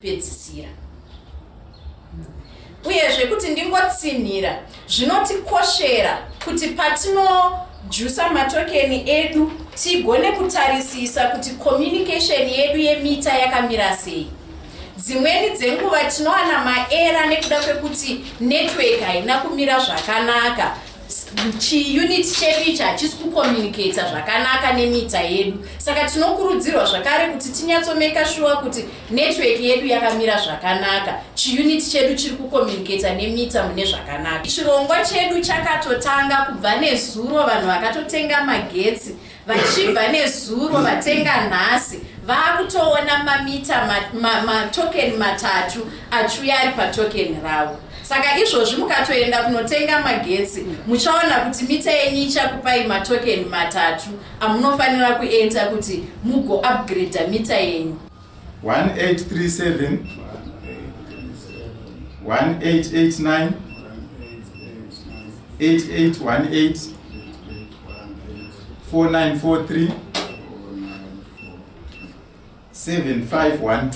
Pedzisira. Uyezve kuti ndingotsinhira, zvinotikoshera kuti patinojusa matokeni edu tigone kutarisisa kuti communication yedu yemita yakamira sei. Dzimweni dzenguva tinowana maera nekuda kwekuti network haina kumira zvakanaka, chiunit chedu ichi hachisi kucommunicata zvakanaka nemita yedu. Saka tinokurudzirwa zvakare kuti tinyatsomeka shuwa kuti network yedu yakamira zvakanaka, chiunit chedu chiri kucommunicata nemita mune zvakanaka. Chirongwa chedu chakatotanga kubva nezuro, vanhu vakatotenga magetsi vachibva nezuro vatenga nhasi vaakutoona mamita matokeni matatu achiuya ari patokeni ravo. Saka izvozvi mukatoenda kunotenga magetsi muchaona kuti mita yenyu ichakupai matokeni matatu amunofanira kuenta kuti mugoupgrada mita yenyu. 1837 1889 8818 4943 7512.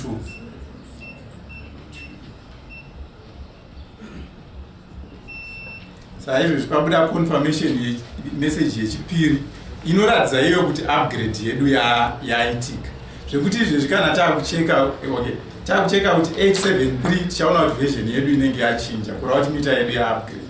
Saizvozvi pabuda confirmation message yechipiri inoratidza iyo kuti upgrade yedu yaitika, zvekuti izvezvi kana takucheka, okay, takucheka kuti 873, tichaona kuti version yedu inenge yachinja, kureva kuti mita yedu yaupgrade.